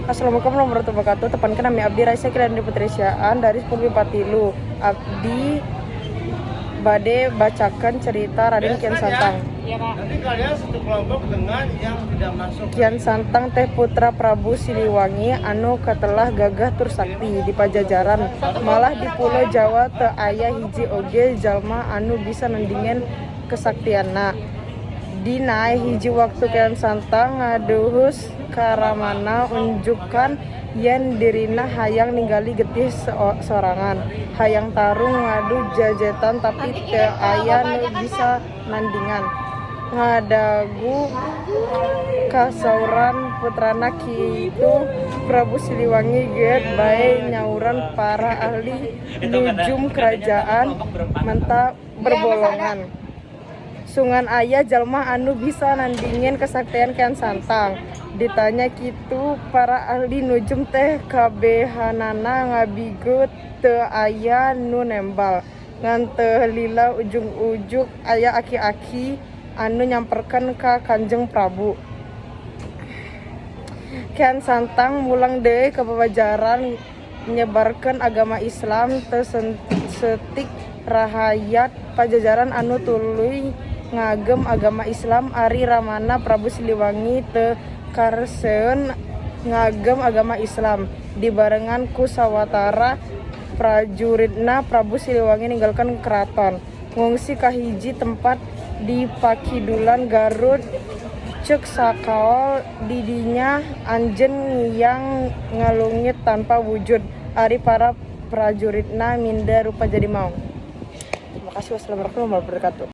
Assalamualaikum warahmatullahi wabarakatuh. Tepangkeun, nami abdi Raisa Kirani Putri Siaan dari 10 Tilu. Abdi bade bacakan cerita Raden Kian Bereskan ya. Santang. Iya, Pak. Nanti kalian satu kelompok dengan yang tidak masuk. Kian Santang teh putra Prabu Siliwangi anu katelah gagah tur sakti di Pajajaran. Malah di Pulau Jawa teu aya hiji oge jalma anu bisa nandingan kesaktianna. Dina hiji waktu Kian Santang ngaduhus ka ramana unjukan yen dirina hayang ningali getih sorangan. Hayang tarung ngadu jajetan, tapi teu aya nu bisa nandingan. Ngadagu kasauran putrana kitu, Prabu Siliwangi geut bae nyauran para ahli nujum kerajaan menta berbolongan. Sungan aya jalma anu bisa nandingin kesaktian Kian Santang. Ditanya kitu, para ahli nujum teh kabehanana ngabigo, teu aya nu nembal. Ngan teu lila ujug-ujug aya aki-aki anu nyamperkeun ka Kanjeng Prabu. Kian Santang mulang deui ka Pajajaran nyebarkeun agama Islam. Teu setik rahayat Pajajaran anu tuluy ngagem agama Islam. Ari ramana Prabu Siliwangi teu karseun ngagem agama Islam. Dibarengan ku sawatara prajuritna, Prabu Siliwangi ninggalkeun keraton, ngungsi ka hiji tempat di pakidulan Garut. Ceuk sakaol, di dinya anjeun ngiyang ngalungit tanpa wujud, ari para prajuritna minda rupa jadi maung. Terima kasih. Wassalamualaikum warahmatullahi wabarakatuh.